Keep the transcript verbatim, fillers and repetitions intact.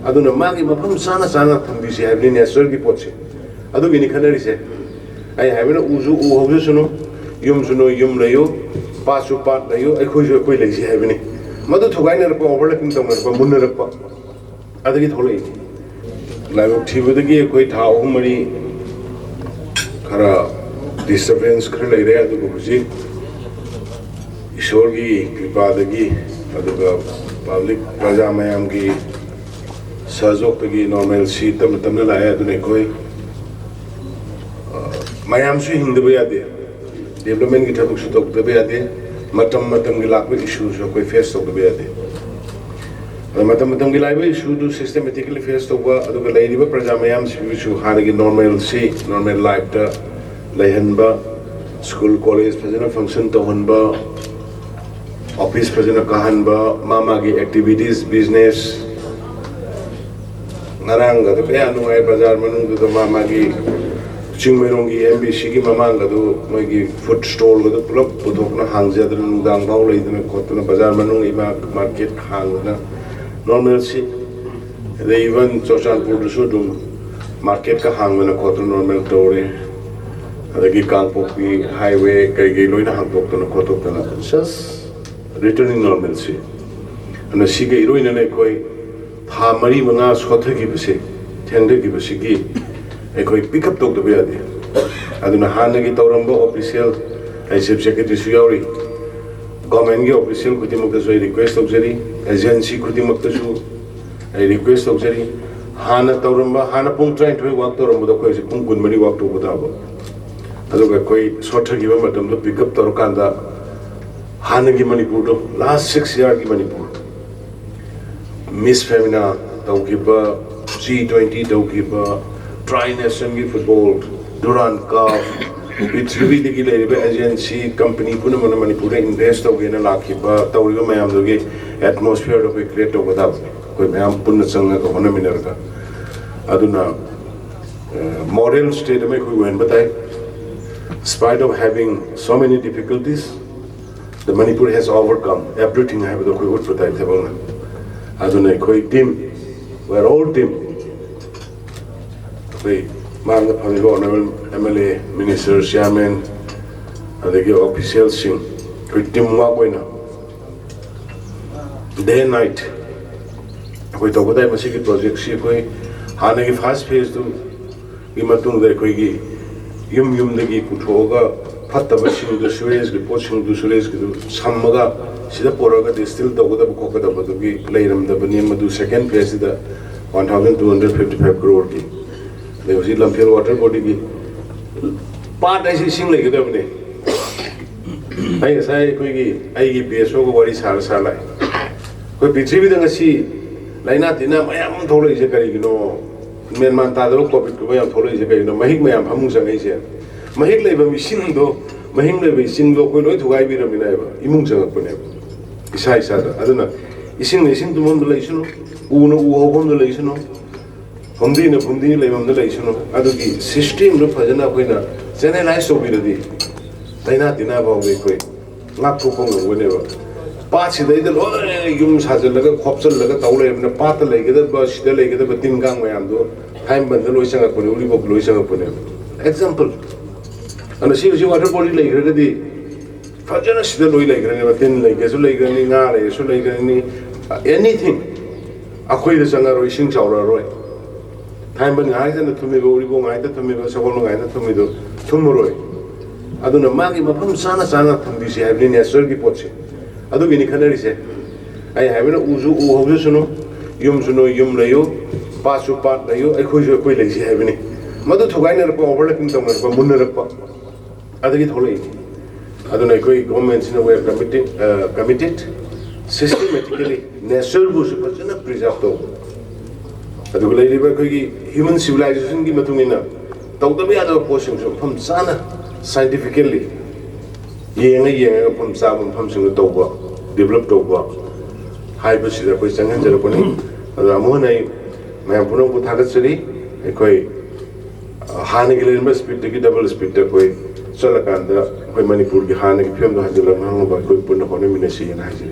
ꯑꯗꯨꯅ ꯃꯥꯒꯤ ꯃꯐꯝ ꯆꯥꯅ ꯆꯥꯅ ꯊꯝꯕꯤꯁꯤ ꯍꯥꯏꯕꯅꯤ natureꯒꯤ ꯄꯣꯠꯁꯦ꯫ ꯑꯗꯨꯒꯤꯅꯤ ꯈꯟꯅꯔꯤꯁꯦ꯫ ꯑꯩ ꯍꯥꯏꯕꯅ ꯎꯁꯨ ꯎ ꯍꯧꯖꯁꯅꯨ, ꯌꯨꯝꯁꯨ ꯅꯣꯏ ꯌꯨꯝ ꯂꯩꯌꯨ, ꯄꯥꯠꯁꯨ ꯄꯥꯠ ꯂꯩꯌꯨ, ꯑꯩꯈꯣꯏꯁꯨ ꯑꯩꯈꯣꯏ ꯂꯩꯁꯤ ꯍꯥꯏꯕꯅꯤ꯫ ꯃꯗꯨ ꯊꯨꯒꯥꯏꯅꯔꯛꯄ, overlapping ꯇꯧꯅꯔꯛꯄ, ꯃꯨꯟꯅꯔꯛꯄ, ꯑꯗꯨꯗꯒꯤ ꯊꯣꯛꯂꯛꯏꯅꯤ꯫ ꯂꯥꯏꯕꯛ ꯊꯤꯕꯗꯒꯤ ꯑꯩꯈꯣꯏ ꯊꯥ ꯑꯍꯨꯝ ꯃꯔꯤ ꯈꯔ disturbance ꯈꯔ ꯂꯩꯔꯦ, ꯑꯗꯨꯕꯨ ꯍꯧꯖꯤꯛ ꯏꯁꯣꯔꯒꯤ ꯀ꯭ꯔꯤꯄꯥꯗꯒꯤ, ꯑꯗꯨꯒ public, ꯄ꯭ꯔꯖꯥ ꯃꯌꯥꯝꯒꯤ ꯁꯍꯖꯣꯛꯇꯒꯤ normalcy ꯇꯞꯅ ꯇꯞꯅ ꯂꯥꯛꯑꯦ꯫ ꯑꯗꯨꯅ ꯑꯩꯈꯣꯏ, ꯑ, ꯃꯌꯥꯝꯁꯨ ꯍꯤꯡꯗꯕ ꯌꯥꯗꯦ, developmentꯀꯤ ꯊꯕꯛꯁꯨ ꯇꯧꯗꯕ ꯌꯥꯗꯦ, ꯃꯇꯝ ꯃꯇꯝꯒꯤ ꯂꯥꯛꯄ issueꯁꯨ ꯑꯩꯈꯣꯏ face ꯇꯧꯗꯕ ꯌꯥꯗꯦ꯫ ꯑꯗꯣ ꯃꯇꯝ ꯃꯇꯝꯒꯤ ꯂꯥꯛꯏꯕ issueꯗꯨ systematically face ꯇꯧꯕ, ꯑꯗꯨꯒ ꯂꯩꯔꯤꯕ ꯄ꯭ꯔꯖꯥ ꯃꯌꯥꯝꯁꯤꯕꯨꯁꯨ ꯍꯥꯟꯅꯒꯤ normalcy, normal lifeꯇ ꯂꯩꯍꯟꯕ, school college ꯐꯖꯅ function ꯇꯧꯍꯟꯕ, office ꯐꯖꯅ ꯀꯥꯍꯟꯕ, ꯃꯥ ꯃꯥꯒꯤ activities, business, ꯉꯔꯥꯡꯒꯗꯣ ꯀꯌꯥ ꯅꯨꯡꯉꯥꯏ, ꯕꯖꯥꯔ ꯃꯅꯨꯡꯗꯨꯗ ꯃꯥ ꯃꯥꯒꯤ ꯆꯤꯡꯃꯩꯔꯣꯡꯒꯤ MBCꯒꯤ ꯃꯃꯥꯡꯒꯗꯨ ꯃꯣꯏꯒꯤ food stallꯒꯗꯨ ꯄꯨꯂꯞ ꯄꯨꯊꯣꯛꯅ ꯍꯥꯡꯖꯗꯅ ꯅꯨꯡꯗꯥꯡ ꯐꯥꯎ ꯂꯩꯗꯅ ꯈꯣꯠꯇꯅ ꯕꯖꯥꯔ ꯃꯅꯨꯡ ꯏꯃꯥ market ꯍꯥꯡꯗꯅ normalcy, ꯑꯗꯩ even ꯆꯨꯔꯆꯥꯟꯄꯨꯔꯗꯁꯨ ꯑꯗꯨꯝ marketꯀ ꯍꯥꯡꯗꯅ ꯈꯣꯠꯇꯅ normal ꯇꯧꯔꯦ꯫ ꯑꯗꯒꯤ ꯀꯥꯡꯄꯣꯛꯄꯤ highway ꯀꯩꯀꯩ ꯂꯣꯏꯅ ꯍꯥꯡꯗꯣꯛꯇꯅ ꯈꯣꯠꯇꯣꯛꯇꯅ just returning normalcy꯫ ꯑꯗꯨꯅ ꯁꯤꯒ ꯏꯔꯣꯏꯅꯅ ꯑꯩꯈꯣꯏ ꯊꯥ ꯃꯔꯤ ꯃꯉꯥ ꯁꯣꯊꯈꯤꯕꯁꯦ, ꯊꯦꯡꯊꯈꯤꯕꯁꯤꯒꯤ ꯑꯩꯈꯣꯏ pick up ꯇꯧꯗꯕ ꯌꯥꯗꯦ꯫ ꯑꯗꯨꯅ ꯍꯥꯟꯅꯒꯤ ꯇꯧꯔꯝꯕ official, ꯑꯩ chief secretaryꯁꯨ ꯌꯥꯎꯔꯤ, governmentꯀꯤ official ꯈꯨꯗꯤꯡꯃꯛꯇꯁꯨ ꯑꯩ request ꯇꯧꯖꯔꯤ, agency ꯈꯨꯗꯤꯡꯃꯛꯇꯁꯨ ꯑꯩ request ꯇꯧꯖꯔꯤ꯫ ꯍꯥꯟꯅ ꯇꯧꯔꯝꯕ, ꯍꯥꯟꯅ ꯄꯨꯡ ꯇꯔꯥꯅꯤꯊꯣꯏ work ꯇꯧꯔꯝꯕꯗꯣ ꯑꯩꯈꯣꯏ ꯍꯧꯖꯤꯛ ꯄꯨꯡ ꯀꯨꯟꯃꯔꯤ work ꯇꯧꯕ ꯇꯥꯕ꯫ ꯑꯗꯨꯒ ꯑꯩꯈꯣꯏ ꯁꯣꯊꯈꯤꯕ ꯃꯇꯝꯗꯣ pick up ꯇꯧꯔꯀꯥꯟꯗ ꯍꯥꯟꯅꯒꯤ ꯃꯅꯤꯄꯨꯔꯗꯣ, last six yearꯒꯤ Manipur, Miss Femina ꯇꯧꯈꯤꯕ, G twenty ꯇꯧꯈꯤꯕ, tri nationꯒꯤ football, Durand Cup, ꯄ꯭ꯔꯤꯊꯤꯕꯤꯗꯒꯤ ꯂꯩꯔꯤꯕ agency, company ꯄꯨꯝꯅꯃꯛꯅ ꯃꯅꯤꯄꯨꯔꯗ invest ꯇꯧꯒꯦꯅ ꯂꯥꯛꯈꯤꯕ, ꯇꯧꯔꯤꯕ ꯃꯌꯥꯝꯗꯨꯒꯤ atmosphereꯗꯣ ꯑꯩꯈꯣꯏ create ꯇꯧꯒꯗꯕꯅꯤ, ꯑꯩꯈꯣꯏ ꯃꯌꯥꯝ ꯄꯨꯟꯅ ꯆꯪꯉꯒ ꯍꯣꯠꯅꯃꯤꯟꯅꯔꯒ꯫ ꯑꯗꯨꯅ, ꯑ, model state ꯑꯃ ꯑꯩꯈꯣꯏ ꯑꯣꯏꯍꯟꯕ ꯇꯥꯏ꯫ Spite of having so many difficulties, the Manipur has overcome everything ꯍꯥꯏꯕꯗꯣ ꯑꯩꯈꯣꯏ ꯎꯠꯄ ꯇꯥꯏ ꯊꯕꯛꯅ꯫ ꯑꯗꯨꯅ ꯑꯩꯈꯣꯏ team We are all team. ꯑꯩꯈꯣꯏ ꯃꯥꯡꯗ ꯐꯝꯃꯤꯕ honourable M L A, minister, chairman, ꯑꯗꯒꯤ officialꯁꯤꯡ, ꯑꯩꯈꯣꯏ team work ꯑꯣꯏꯅ day and night ꯑꯩꯈꯣꯏ ꯇꯧꯒꯗꯕ ꯃꯁꯤꯒꯤ projectꯁꯤ ꯑꯩꯈꯣꯏ ꯍꯥꯟꯅꯒꯤ first phaseꯇꯨꯒꯤ ꯃꯇꯨꯡꯗ ꯑꯩꯈꯣꯏꯒꯤ ꯌꯨꯝ ꯌꯨꯝꯗꯒꯤ ꯄꯨꯊꯣꯛꯑꯒ ꯐꯠꯇꯕꯁꯤꯡꯗꯨ, sewageꯀꯤ ꯄꯣꯠꯁꯤꯡꯗꯨ, sewageꯀꯤꯗꯨ ꯁꯝꯃꯒ ꯁꯤꯗ ꯄꯨꯔꯛꯑꯒ distill ꯇꯧꯒꯗꯕ ꯈꯣꯠꯀꯗꯕꯗꯨꯒꯤ ꯂꯩꯔꯝꯗꯕꯅꯤ꯫ ꯃꯗꯨ second phaseꯁꯤꯗ one thousand two hundred fifty five croreꯒꯤ, ꯑꯗꯩ ꯍꯧꯖꯤꯛ ꯂꯝꯐꯦꯜ water bodyꯒꯤ part ꯍꯥꯏꯁꯤ ꯏꯁꯤꯡ ꯂꯩꯒꯗꯕꯅꯤ꯫ ꯑꯩ ꯉꯁꯥꯏ ꯑꯩꯈꯣꯏꯒꯤ, ꯑꯩꯒꯤ B S Oꯒ ꯋꯥꯔꯤ ꯁꯥꯔ ꯁꯥꯔ ꯂꯥꯛꯑꯦ꯫ ꯑꯩꯈꯣꯏ ꯄ꯭ꯔꯤꯊꯤꯕꯤꯗ ꯉꯁꯤ ꯂꯥꯏꯅꯥ ꯇꯤꯟꯅꯥ ꯃꯌꯥꯝ ꯑꯃ ꯊꯣꯛꯂꯛꯏꯁꯦ ꯀꯔꯤꯒꯤꯅꯣ? ꯃꯦꯟ ꯃꯥꯟ ꯇꯥꯗꯕ COVIDꯀꯨꯝꯕ ꯌꯥꯝ ꯊꯣꯛꯂꯛꯏꯁꯦ ꯀꯔꯤꯒꯤꯅꯣ? ꯃꯍꯤꯛ ꯃꯌꯥꯝ ꯐꯃꯨꯡ ꯆꯪꯉꯛꯏꯁꯦ꯫ ꯃꯍꯤꯛ ꯂꯩꯕ ꯏꯁꯤꯡꯗꯣ, ꯃꯍꯤꯛ ꯂꯩꯕ ꯏꯁꯤꯡꯗꯣ ꯑꯩꯈꯣꯏ ꯂꯣꯏ ꯊꯨꯒꯥꯏꯕꯤꯔꯝꯃꯤꯅꯦꯕ, ꯏꯃꯨꯡ ꯆꯪꯉꯛꯄꯅꯦꯕ, ꯏꯁꯥ ꯏꯁꯥꯗ꯫ ꯑꯗꯨꯅ ꯏꯁꯤꯡꯅ ꯏꯁꯤꯡ ꯇꯨꯝꯐꯝꯗ ꯂꯩꯁꯅꯨ, ꯎꯅ ꯎ ꯍꯧꯐꯝꯗ ꯂꯩꯁꯅꯨ, ꯐꯨꯝꯗꯤꯅ ꯐꯨꯝꯗꯤ ꯂꯩꯐꯝꯗ ꯂꯩꯁꯅꯨ꯫ ꯑꯗꯨꯒꯤ systemꯗꯣ ꯐꯖꯅ ꯑꯩꯈꯣꯏꯅ channelize ꯇꯧꯕꯤꯔꯗꯤ ꯂꯥꯏꯅꯥ ꯇꯤꯟꯅꯥ ꯐꯥꯎꯕ ꯑꯩꯈꯣꯏ ꯉꯥꯛꯊꯣꯛꯄ ꯉꯝꯒꯅꯦꯕ꯫ ꯄꯥꯠꯁꯤꯗꯩꯗ ꯂꯣꯏ ꯌꯨꯝ ꯁꯥꯖꯤꯜꯂꯒ ꯈꯣꯞꯆꯜꯂꯒ ꯇꯧ ꯂꯩꯔꯕꯅꯤꯅ ꯄꯥꯠꯇ ꯂꯩꯒꯗꯕ, ꯁꯤꯗ ꯂꯩꯒꯗꯕ ꯇꯤꯟ ꯀꯥꯡ ꯃꯌꯥꯝꯗꯣ ꯊꯥꯏꯃꯟꯗ ꯂꯣꯏ ꯆꯪꯉꯛꯄꯅꯦ, ꯎꯔꯤꯄꯣꯛ ꯂꯣꯏ ꯆꯪꯉꯛꯄꯅꯦꯕ꯫ Example, ꯑꯗꯨꯅ ꯁꯤ ꯍꯧꯖꯤꯛ water body ꯂꯩꯈ꯭ꯔꯒꯗꯤ ꯐꯖꯅ ꯁꯤꯗ ꯂꯣꯏ ꯂꯩꯈ꯭ꯔꯅꯦꯕ꯫ ꯇꯤꯟ ꯂꯩꯒꯦꯁꯨ ꯂꯩꯈ꯭ꯔꯅꯤ, ꯉꯥ ꯂꯩꯔꯁꯨ ꯂꯩꯈ꯭ꯔꯅꯤ, anything꯫ ꯑꯩꯈꯣꯏꯗ ꯆꯪꯉꯔꯣꯏ, ꯏꯁꯤꯡ ꯆꯥꯎꯔꯛꯑꯔꯣꯏ꯫ ꯊꯥꯏꯃꯟ ꯉꯥꯏꯗꯅ ꯊꯨꯝꯃꯤꯕ, ꯎꯔꯤꯄꯣꯛ ꯉꯥꯏꯗ ꯊꯨꯝꯃꯤꯕ, ꯁꯒꯣꯜꯕꯟ ꯉꯥꯏꯗ ꯊꯨꯝꯃꯤꯗꯣ ꯊꯨꯝꯃꯔꯣꯏ꯫ ꯑꯗꯨꯅ ꯃꯥꯒꯤ ꯃꯐꯝ ꯆꯥꯅ ꯆꯥꯅ ꯊꯝꯕꯤꯁꯤ ꯍꯥꯏꯕꯅꯤ natureꯒꯤ ꯄꯣꯠꯁꯦ꯫ ꯑꯗꯨꯒꯤꯅꯤ ꯈꯟꯅꯔꯤꯁꯦ꯫ ꯑꯩ ꯍꯥꯏꯕꯅ ꯎꯁꯨ ꯎ ꯍꯧꯖꯁꯅꯨ, ꯌꯨꯝꯁꯨ ꯅꯣꯏ ꯌꯨꯝ ꯂꯩꯌꯨ, ꯄꯥꯠꯁꯨ ꯄꯥꯠ ꯂꯩꯌꯨ, ꯑꯩꯈꯣꯏꯁꯨ ꯑꯩꯈꯣꯏ ꯂꯩꯁꯤ ꯍꯥꯏꯕꯅꯤ꯫ ꯃꯗꯨ ꯊꯨꯒꯥꯏꯅꯔꯛꯄ, overlapping ꯇꯧꯅꯔꯛꯄ, ꯃꯨꯟꯅꯔꯛꯄ꯫ ꯑꯗꯒꯤ ꯊꯣꯛꯂꯛꯏꯅꯤ꯫ ꯑꯗꯨꯅ ꯑꯩꯈꯣꯏ governmentꯁꯤꯅ we are committed, committed systematically natureꯕꯨꯁꯨ ꯐꯖꯅ preserve ꯇꯧꯕ꯫ ꯑꯗꯨꯒ ꯂꯩꯔꯤꯕ ꯑꯩꯈꯣꯏꯒꯤ human civilizationꯒꯤ ꯃꯇꯨꯡ ꯏꯟꯅ ꯇꯧꯗꯕ ꯌꯥꯗꯕ ꯄꯣꯠꯁꯤꯡꯁꯨ ꯃꯐꯝ ꯆꯥꯅ scientifically ꯌꯦꯡꯉ ꯌꯦꯡꯉꯒ ꯃꯐꯝ ꯆꯥꯕ ꯃꯐꯝꯁꯤꯡꯗ ꯇꯧꯕ, develop ꯇꯧꯕ ꯍꯥꯏꯕꯁꯤꯗ ꯑꯩꯈꯣꯏ ꯆꯪꯍꯟꯖꯔꯛꯄꯅꯤ꯫ ꯑꯗꯨꯅ ꯑꯃꯨꯛ ꯍꯟꯅ ꯑꯩ ꯃꯌꯥꯝ ꯄꯨꯝꯅꯃꯛꯄꯨ ꯊꯥꯒꯠꯆꯔꯤ꯫ ꯑꯩꯈꯣꯏ ꯍꯥꯟꯅꯒꯤ ꯂꯩꯔꯝꯕ speedꯇꯒꯤ double speedꯇ ꯑꯩꯈꯣꯏ ꯆꯠꯂꯀꯥꯟꯗ ꯑꯩꯈꯣꯏ ꯃꯅꯤꯄꯨꯔꯒꯤ ꯍꯥꯟꯅꯒꯤ ꯐꯤꯕꯝꯗꯣ ꯍꯟꯖꯤꯜꯂꯛꯅꯕ ꯑꯩꯈꯣꯏ ꯄꯨꯟꯅ ꯍꯣꯠꯅꯃꯤꯟꯅꯁꯤꯅ ꯍꯥꯏꯖꯔꯤ꯫